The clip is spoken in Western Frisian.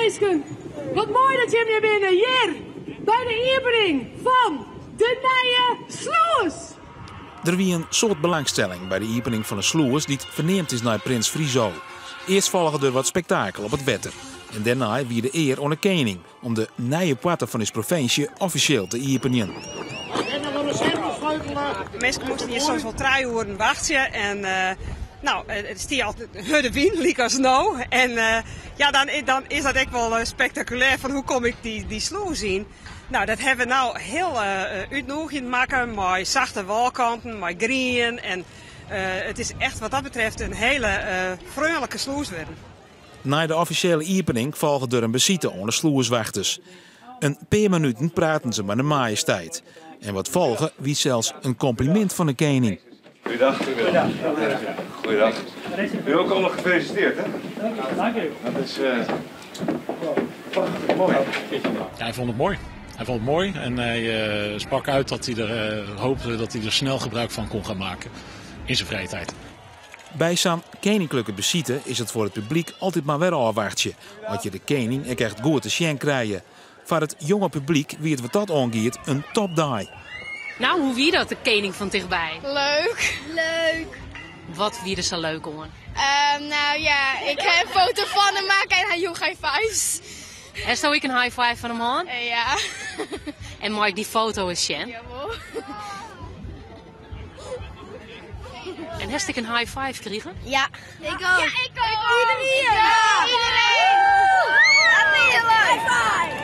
minsken, wat moai dat jim hjir binne, hjir by de iepening fan de nije slûs! Der wie in soad belangstelling by de iepening fan de slûs dy't ferneamd is nei prins Friso. Earst folge der wat spektakel op it wetter en dêrnei wie de ear oan de kening om de nije poarte fan ús provinsje offisjeel te iepenjen. Minsken moasten hjir soms wol trije oeren wachtsje en no, it stie altyd hurde wyn lykas no. En ja, dan, dan is dat ek wol spektakulêr fan hoe kom ik dy, dy slûs yn. No, dat hawwe we no hiel útnûgjend makke mei sachte wâlkanten, mei grien en it is echt wat dat betreft in hiele freonlike slûs wurden. Nei de offisjele iepening folge der in besite oan de slûswachters. In pear minuten praten se mei de majesteit. En wat folge wie sels in komplimint fan de kening. Goeiedag. Goeiedag. Goeiedag. U ook allemaal gefeliciteerd, hè? Dank u. Dat is uh, prachtig mooi. Ja, hij vond het mooi. Hij vond het mooi en hij uh, sprak uit dat hij er uh, hoopte dat hij er snel gebruik van kon gaan maken in zijn vrije tijd. By sa'n keninklike besite is it foar it publyk altyd mar wer ôfwachtsje oft je de kening ek echt goed te sjen krije. Foar it jonge publyk wie it wat dat oangiet in topdei. Nou, hoe wie dat, de kening fan tichtby? Leuk. Leuk. Wat wie der sa leuk oan? Um, nou ja, ik ha in foto fan him makke en hy joech high fives. Hasto ek in high five fan him hân? Uh, ja. En mei ik dy foto ris sjen? Jawol. En hast ek in high five krigen? Ja. Ik ook. Ja, ik ook. Iedereen. Ja, iedereen. High five.